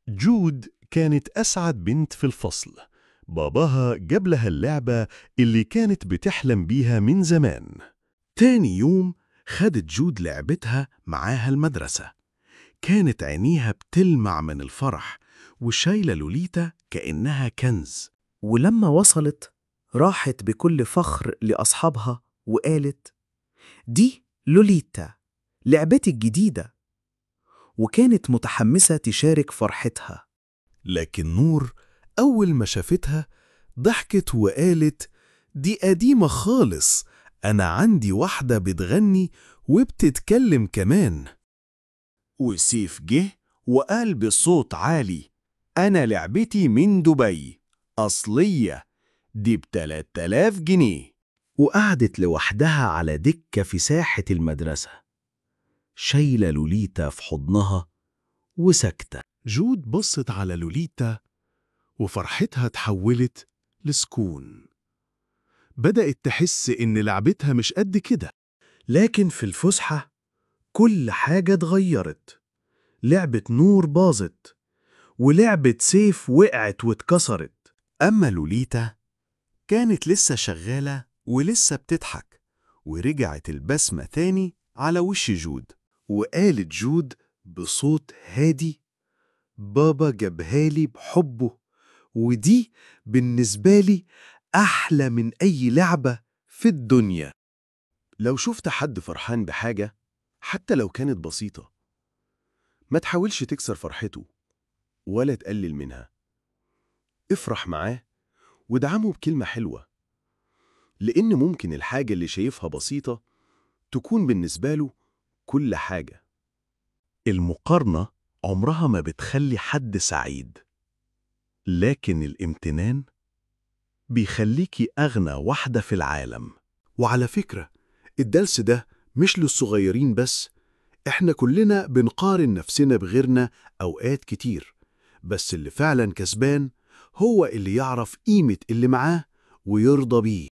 جود كانت أسعد بنت في الفصل. باباها جاب لها اللعبة اللي كانت بتحلم بيها من زمان. تاني يوم خدت جود لعبتها معاها المدرسة. كانت عينيها بتلمع من الفرح وشايلة لوليتا كأنها كنز. ولما وصلت راحت بكل فخر لأصحابها وقالت: دي لوليتا، لعبتي الجديدة. وكانت متحمسة تشارك فرحتها. لكن نور أول ما شافتها ضحكت وقالت: دي قديمة خالص، أنا عندي واحدة بتغني وبتتكلم كمان. وسيف جه وقال بصوت عالي: أنا لعبتي من دبي، أصلية، دي ب3000 جنيه. وقعدت لوحدها على دكة في ساحة المدرسة، شايلة لوليتا في حضنها وساكتة. جود بصت على لوليتا وفرحتها تحولت لسكون. بدأت تحس إن لعبتها مش قد كده. لكن في الفسحة كل حاجة اتغيرت. لعبة نور باظت، ولعبة سيف وقعت واتكسرت. أما لوليتا كانت لسه شغالة ولسه بتضحك، ورجعت البسمة تاني على وش جود. وقالت جود بصوت هادي: بابا جابهالي بحبه، ودي بالنسبة لي أحلى من أي لعبة في الدنيا. لو شفت حد فرحان بحاجة حتى لو كانت بسيطة، ما تحاولش تكسر فرحته ولا تقلل منها. افرح معاه وادعمه بكلمة حلوة، لأن ممكن الحاجة اللي شايفها بسيطة تكون بالنسبة له كل حاجة. المقارنة عمرها ما بتخلي حد سعيد، لكن الامتنان بيخليكي أغنى واحدة في العالم. وعلى فكرة، الدرس ده مش للصغيرين بس، احنا كلنا بنقارن نفسنا بغيرنا أوقات كتير، بس اللي فعلا كسبان هو اللي يعرف قيمة اللي معاه ويرضى بيه.